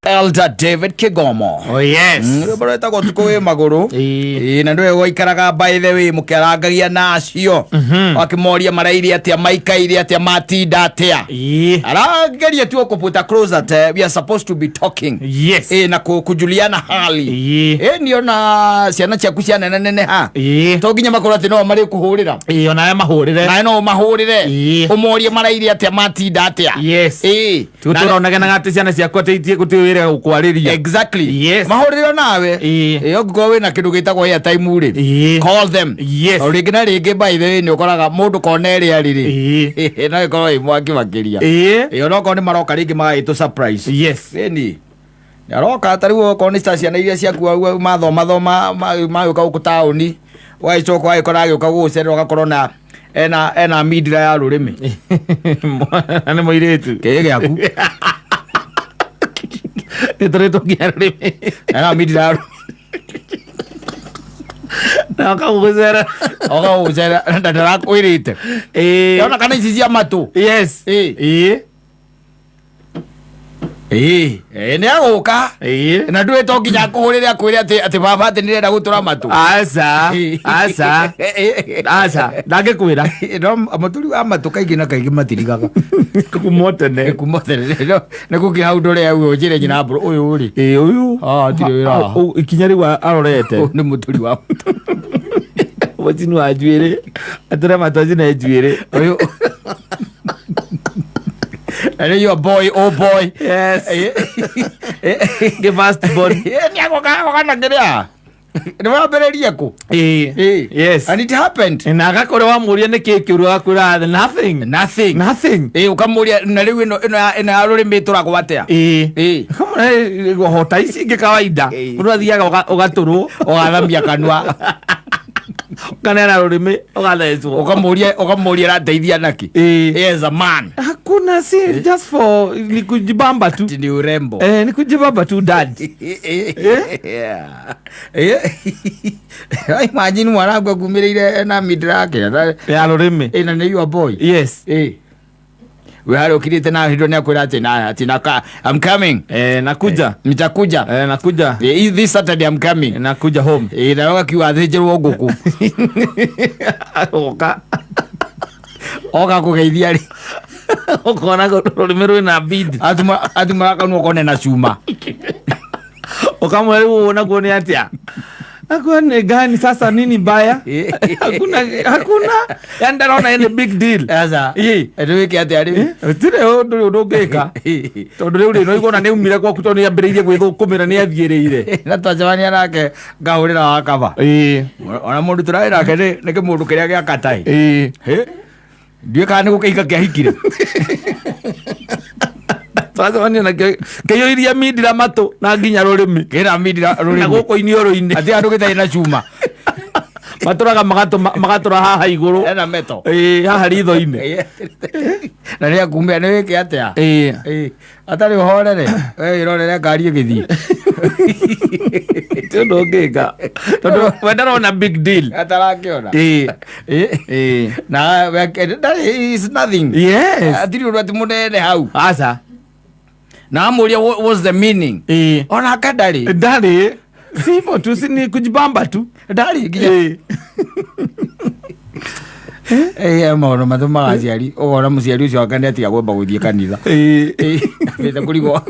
Elder David Kigomo. Oh yes. Rwĩmbo rwĩtagwo Ũtukũ wĩ magũrũ. Ĩĩ. Ĩĩ, na ndũĩ gwaikaraga by the way mũkĩarangagia na acio. Wakĩmoria maraire atĩa, maikaire atĩa, matinda atĩa. Ĩĩ. Arageria tu kũputa close that we are supposed to be talking. Yes. Ĩĩ, na kujuliana hali. Ĩĩ. Ĩĩ, niona ciana ciaku cianeneneneha. Ĩĩ. To nginya makorwo atĩ no marĩ kũhũrĩra. Ĩĩ, onawe mahũrĩre. Nawe no ũmahũrĩre. Ĩĩ. Ũmorie maraire atĩa, matinda atĩa. Yes. Ĩĩ. Tũtũra onagenaga atĩ ciana ciaku atĩ itie gũtirĩ wĩra gũkwarĩria. Exactly. Yes. Mahũrĩre nawe. Ĩĩ. Ĩĩ, ũngĩkorwo wĩna kĩndũ gĩtagwo airtime rĩ. Ĩĩ. Call them. Yes. O rĩngĩ na rĩngĩ by the way nĩ ũkoraga mũndũ kona ĩrĩa arĩ rĩ. Ĩĩ. No ĩkorwo ĩ mwaki makĩria. Ĩĩ. Ĩĩ, onokorwo nĩ maroka rĩngĩ magagĩtũ surprise. Yes. Ĩni. Nĩ aroka ta rĩu okorwo nĩ ta ciana iria ciaku mathoma thoma magĩũka gũkũ taũni ũgagĩcoka ũgagĩkora agĩũka gũgũcerera ũgakorwo na ena mindira ya rũrĩmĩ. Mwana nĩ mũirĩtu. Kĩĩ gĩaku. Nĩ tũrĩtwo nginya rũrĩmĩ. Ena mindira ya rũrĩmĩ. Na ũkamũgũcera. Oka gũgũcerera na ndarakwĩrĩte. Ĩĩ. Ona kana ici cia matũ. Yes. Ĩĩ. Ĩĩ. Ĩĩ, ĩĩ, nĩ agũka. Ĩĩ. Na ndũĩ to nginya akũhũrĩre akwĩre atĩ baba atĩ nĩrenda gũtũra matũ. Aca. Aca. Aca. Ndangĩkwĩra. No mũturi wa matũ kaingĩ na kaingĩ matirigaga. Kuma o tene. Kuma tene. Nĩ kũngĩ hau ndũrĩa uge ũnjĩre nyina mbũrũ ũyũ rĩ. Ĩĩ ũyũ. Ah, hatirĩ wĩra haha. Ikinya rĩu arorete. Ũyũ nĩ mũturi wa matũ. Mũcini wa njuĩrĩ. Atũre matũ acine njuĩrĩ. Ũyũ. And you boy, oh boy. Yes. Gĩ first born. Nĩ agũka agoka na kĩrĩa. Nĩ wambĩrĩria kũ? Ĩĩ. Ĩĩ. Yes. And it happened. Na agakorwo wamũria nĩ kĩĩ kĩũru agakwĩra nothing. Nothing. Nothing. Ĩĩ, ũkamũria na rĩu ĩno ya rũrĩmĩ ĩtũragwo atĩa? Ĩĩ. Ĩĩ. Kamũra hota ici ingĩ kawaida. Ĩĩ. Mũndũ athiaga ũgatũrwo. Ũgathamia kanua. Ũkaneana rũrĩmĩ ũgathecwo. Ũkamũria arateithia naki. Ĩĩ. He is a man. Hakuna si just for ni kujibamba tu. Ati ni urembo. Eh, ni kujibamba tu dad. Yeah. Imagine mwanangu akumĩrĩire ena mindira yake. Ya rũrĩmĩ. Ĩna nĩ your boy. Yes. Ĩĩ. We harĩa ũkirĩte na hĩndĩ nĩ akwĩra atĩ na atĩ na I'm coming. Eh, nakuja. Nitakuja. Eh, nakuja. Eh, this Saturday I'm coming. Eh, nakuja home. Ĩĩ, nawe ũgakiuga athĩnjĩrwo ngũkũ. Oka. Oka kũgeithia rĩ. Ũkona rũrĩmĩ rwĩna bead. Atumũra kanua ũkone na cuma. Ũkamwĩra rĩu ũũ naguo nĩ atĩa? Nakuwa ni gani sasa nini mbaya? Hakuna hakuna. Yaani ndarona any big deal. Aca. Ĩĩ. Ndũgĩke atĩa rĩu? Gũtirĩ ũndũ ũndũ ũngĩka. Tondũ rĩu rĩ no igona nĩ aumire gwaku tondũ nĩ ambĩrĩirie gwĩthũkũmĩra nĩ athiĩrĩire. Na twacemania nake ngahũrĩra wa kaba. Ĩĩ. Ona mũndũ tũrarĩ nake nĩ kĩmũndũ kĩrĩa gĩa katai. Ĩĩ. Hĩ? Ndiũĩ kana nĩ gũkĩhika kĩahikire. Twacemania nakĩo kĩiyũirie mindira matũ na nginya rũrĩmĩ. Kĩna mindira Na rũrĩmĩ. gũkũ iniũrũ-inĩ. Atĩ andũ gĩtarĩ na cuma. Matũraga magatũra haha igũrũ. Ena meto. Ĩĩ haha ritho-inĩ. Na nĩ akumia nĩ wĩke atĩa? Ĩĩ. Ĩĩ. Atarĩ ũhorere. We ĩrorere ngari ĩgĩthiĩ. Ti ũndũ ũngĩka. Tondũ we ndarona big deal. Atarakĩona. Ĩĩ. Ĩĩ. Ĩĩ. Na ndarĩ is nothing. Yes. Atirĩ ũndũ atĩ mũnene hau. Aca. Na amũria what was the meaning? Ĩĩ. Onake ndarĩ. Ndarĩ. Sivyo tu si ni kujibamba tu. Ndarĩ nginya. Ĩĩ. Ĩĩ, maũndũ matũmaga aciari ũkona mũciari ũcio anga nĩ atiga kwamba gũthiĩ kanitha. Ĩĩ. Ĩĩ, ambĩte kũrigwo.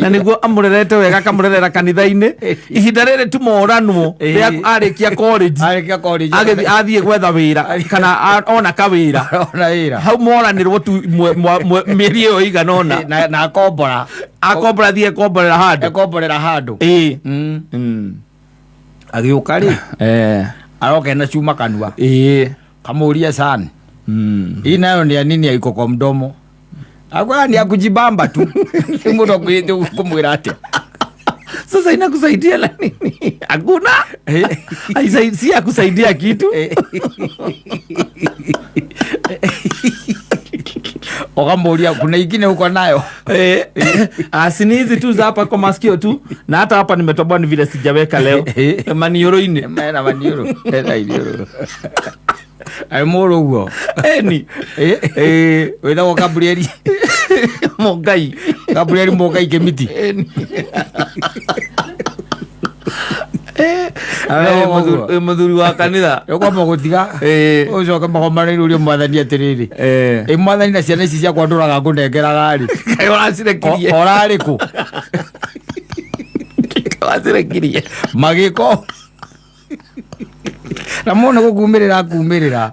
Na nĩguo amũrerete wega akamũrerera kanitha-inĩ ihinda rĩrĩ tu moranwo Ĩĩ. rĩa arĩkia college Arĩkia college. agĩthiĩ athiĩ gwetha wĩra kana ona kawĩra Ona wĩra. hau moranĩrwo tu mĩeri ĩyo ĩigana ũna Na akombora. akombora thiĩ akomborera handũ Akomborera handũ. ĩĩ Agĩũka rĩ, Eh. aroka ena cuma kanua. Ĩĩ. Kamũria sana. Hii nayo ni ya nini iko kwa mdomo? Akwaya ni ya kujibamba tu. Mũndũ akwĩrĩte kũmwĩra atĩa? Sasa inakusaidia na nini? Hakuna. Si ya kusaidia kitu. Ũkamũria kuna ingine uko nayo. Eh, si ni hizi tu za hapa kwa masikio tu na hata hapa nimetoboa ni vile sijaweka leo manioro-inĩ Mena maniũrũ. Ena iniũrũ. Arĩ mũrũ ũguo. Eni. Eh. Wĩtagwo Gabrieli. Mũngai. Gabriel Mũngai Kĩmiti. Awe mũthuri wa kanitha. Ũkwamba gũtiga ũcoke magomanĩire ũrie mwathani atĩrĩrĩ, ĩ mwathani, na ciana ici ciakwa ndũraga ngũnengeraga rĩ, Kaĩ ũracirekirie? Orarĩ kũ? Ũracirekirie? Magĩko na mũno gũkumĩrĩra akumĩrĩra.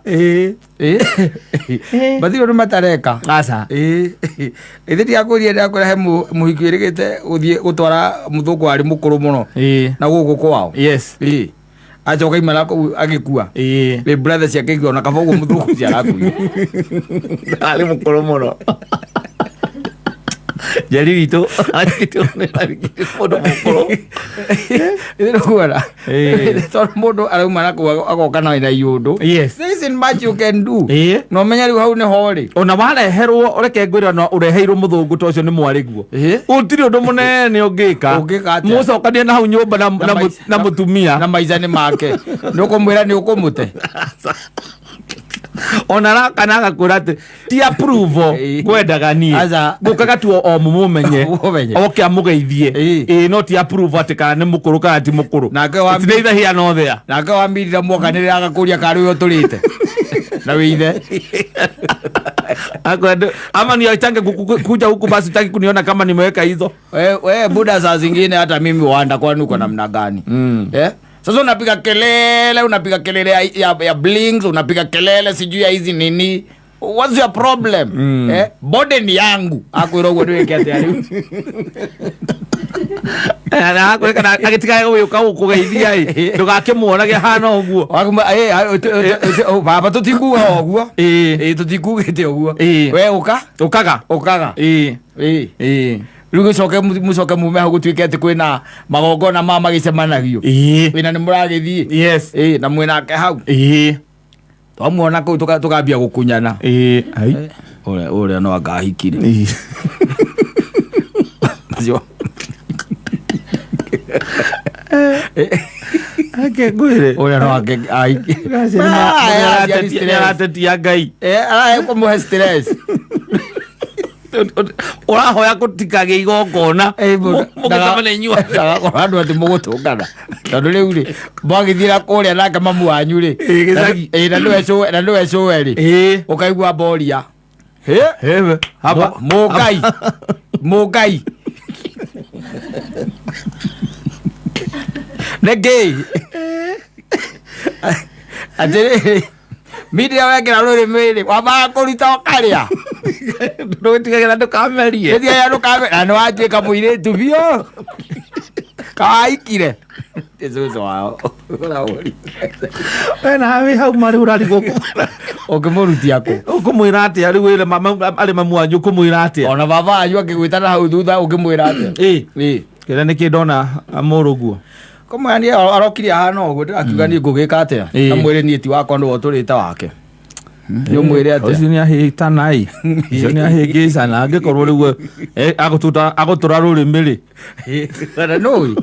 Matirĩ ũndũ matareka. Aca. Ĩthĩ ndiakũria, ndĩrakwĩra he mũhiki wĩrĩgĩte gũthiĩ gũtwara mũthũngũ warĩ mũkũrũ mũno na gũkũ kwao. Acoka imana kũu agĩkua. Ĩ brother ciake igua ona kaba ũguo mũthũngũ ũcio arakuire. Arĩ mũkũrũ mũno. Njeri witũ mũndũ mũkũrũ. Ĩrĩ Ĩĩ. tondũ mũndũ arauma na kũu agoka na iũndũ. There isn't much you can do. Na ũmenye rĩu hau nĩho rĩ. Ona wareherwo, reke ngwĩre, ona ũreheirwo mũthũngũ ta ũcio nĩ mwarĩguo, gũtirĩ ũndũ mũnene ũngĩka. Ũngĩka atĩa? Mũcokanie na hau nyũmba na mũtumia. Na maica nĩ make, nĩ ũkũmwĩra nĩ ũkũmũte. Ona arakana agakwĩra atĩ ti approval ngwendaga niĩ. Aca. Ngũkaga tu o mũmũmenye. Mũmũmenye. Oke amũgeithie. Ĩĩ, no ti approval atĩ kana nĩ mũkũrũ kana ti mũkũrũ. Nake wa- It's neither here nor there. Nake wamirira mwokanĩrĩra agakũria karĩ ũyũ ũtũrĩte na wĩ ithe. Akwenda ama ni achange kuja huku basi utaki kuniona kama nimeweka hizo. We buda, saa zingine hata mimi wanda, kwani uko namna gani? Eh? Sasa unapiga kelele, unapiga kelele ya blings, unapiga kelele sijui ya hizi nini. What's your problem? Eh? Body ni yangu, akwĩra ũguo nĩwĩke atĩa rĩu? Agĩtigaga gũgĩũka gũkũgeithia ĩ, ndũgakĩmuonage hana ũguo. Baba, tũtikuga ũguo. Ĩĩ. Ĩ, tũtikugĩte ũguo. Ĩĩ. We ũka. Ũkaga. Ũkaga. Ĩĩ. Ĩ. Ĩĩ. Rĩu gĩcoke mũcoke mume hau gũtuĩke atĩ kwĩna magongona ma magĩcemanagio. Ĩĩ. Ĩ, na nĩ mũragĩthiĩ. Yes. Ĩ, na mwĩnake hau. Ĩĩ. Twamuona kũu tũkambia gũkunyana. Ĩĩ, ai. Ũrĩa ũrĩa no angahikire. Ĩĩ. Macio. Reke ngwĩre. Ũrĩa no ahikire. Nĩaratetia Ngai. Arahe kũmũhe stress. Ũrahoya gũtikagĩa igongona mũgĩcemania inyuothe. Ndagakorwo andũ atĩ mũgũtũngana, tondũ rĩu rĩ mwagĩthiĩra kũrĩa nake mamu wanyu rĩ. Ĩ, gĩcagi. Ĩ, na nĩwe cũwe rĩ, ũkaigua mboria. Hewe, hapa. Mũngai mũngai nĩkĩ atĩrĩrĩ mindia wekĩra rũrĩmĩ rĩ, wambaga kũruta ũkarĩa. Ndũgĩtigagĩra ndũkamerie. Gĩthiaga ndũkame na nĩwatuĩka mũirĩtu biũ kawaikire nĩ cũcũ wao. We nawe hau marĩ ũrarigwo Ũngĩmũrutia kũ? Ũkũmwĩra atĩa rĩu wĩre arĩ mamu wanyu, ũkũmwĩra atĩa? Ona baba wanyu akĩgwĩta na hau thutha, ũngĩmwĩra atĩa? Ĩ. Ĩ. Kĩrĩa nĩkĩ ndona mũrũguo. Kũmwĩra niĩ arokire ahana ũguo, ndĩrakiuga niĩ ngũgĩka atĩa? Ĩ. Na mwĩrĩ niĩ ti wakwa, nĩwe ũtũrĩte wake, nĩ ũmwĩre atĩa? Ũcio nĩ ahĩtana ĩ, ũcio nĩ ahĩngĩcana angĩkorwo rĩu agũtũra rũrĩmĩ rĩ. Kana nũĩ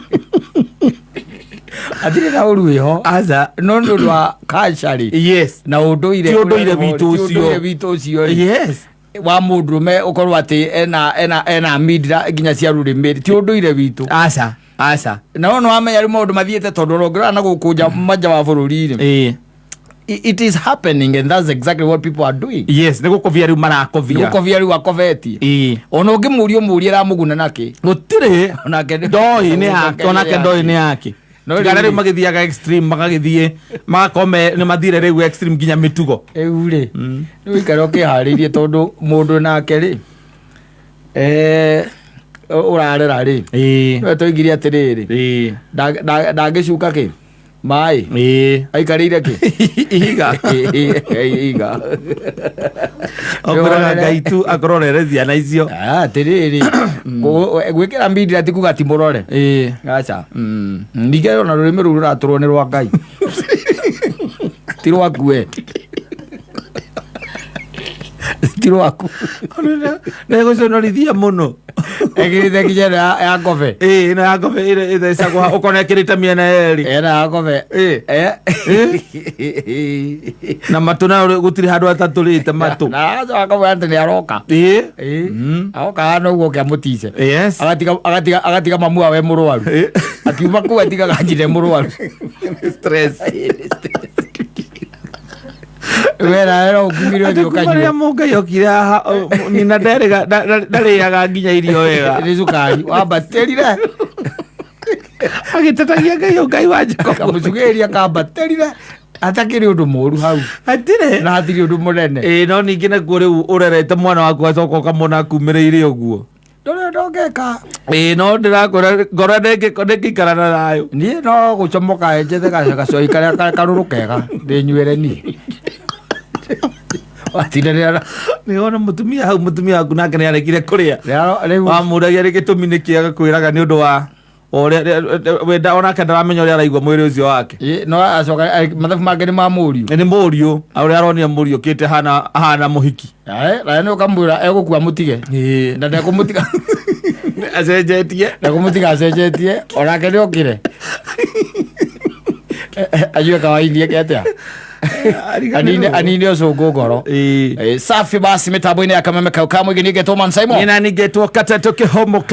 hatirĩ na ũru wĩho? Aca. No nĩ ũndũ wa culture rĩ na ũndũire. Ti ũndũire witũ Ti ũcio. ũndũire witũ ũcio rĩ, wa mũndũrũme ũkorwo atĩ ena mindira nginya cia rũrĩmĩ, ti ũndũire witũ. Aca, aca. Na no wamenya rĩu maũndũ mathiĩte, tondũ ona ũngĩrora na gũkũ nja manja wa bũrũri rĩ, it is happening and that's exactly what people are doing. Yes, nĩ gũkobia rĩu marakobia. Gũkobia rĩu akobetie. Ona ũngĩmũria ũmũrie ramũguna nakĩ? Gũtirĩ. Onake Ndoi nĩ yake, onake ndoi nĩ yake. No Tiga rĩu rĩu magĩthiaga extreme, magagĩthiĩ magakorwo nĩ mathire rĩu extreme nginya mĩtugo. Rĩu rĩ, nĩ ũikare ũkĩharĩirie, tondũ mũndũ nake rĩ, ũrarera rĩ, nĩwe tũigire atĩrĩrĩ, ndangĩcuka kĩ maĩ aikarĩire kĩ? Ihiga. Ihiga. Okwĩraga Ngai tu akororere ciana icio. Ah, atĩrĩrĩ, gwĩkĩra mindira ti kuga ti mũrore. Aca. Ningĩ ona rũrĩmĩ rũu rũratũrwo nĩ rwa Ngai, ti rwaku we. Ti rwaku. Negũconorithia mũno. Ekĩrĩte nginya ĩno ya ngobe. Ĩĩ, ĩno ya ngobe ĩrĩa ĩthecagwo ũkona ĩkĩrĩte mĩena yerĩ. Ĩno ya ngobe. Ĩĩ. Eh. Na matũ nayo gũtirĩ handũ atatũrĩte matũ. Na agacoka akamwĩra atĩ nĩ aroka. Ĩĩ. Ĩĩ. Aroka hana ũguo oke amũtice. Yes. Agatiga mamu awe mũrwaru. Ĩĩ. Akiuma kũu atigaga nyina e mũrwaru. Stress. We nawe no ũkumire ũthiĩ Atĩ kuma ũkanyue. rĩrĩa mũngai okire haha nyina ndarĩaga nginya irio wega. Nĩ cukari wambatĩrire. Agĩtetagia Ngai ũyũ, Ngai wa Jacobo. Kamũcugĩria kambatĩrire. Hatakĩrĩ ũndũ mũru hau. Hatirĩ. Na hatirĩ ũndũ mũnene. Ĩĩ, no ningĩ nakuo rĩu ũrerete mwana waku acoka ũkamwona akumĩrĩire ũguo. Ndũrĩ ũndũ ũngĩka. Ĩĩ, no ndĩrakwĩra ngoro ndĩngĩikara na thayũ. Niĩ no gũcomoka njethe gacoi karĩa karũrũ kega ndĩnyuĩre niĩ. Watindanĩra na Nĩ wona mũtumia hau, mũtumia waku nake nĩ arekire kũrĩa. Rĩu Wamũragia rĩ gĩtũmi nĩ kĩ, agakwĩraga nĩ ũndũ wa ũrĩa wenda, onake ndaramenya ũrĩa araigua mwĩrĩ ũcio wake. Ĩ, no acoka mathabu make nĩ ma mũriũ. Nĩ mũriũ, ũrĩa aronia mũriũ kĩte hana mũhiki. Naye nĩ ũkamwĩra egũkua mũtige. Ĩĩ. Na ndekũmũtiga. Acenjetie. Ndekũmũtiga acenjetie, onake nĩ okire. Anyue kawaini eke atĩa? Anine ũcũngũ ngoro. Ĩĩ. Safi basi mitambo-inĩ ya kameme kau ka mũingĩ ningĩ Thoman Simon. Nĩ na ningĩ tuokate tũkĩhũmũka.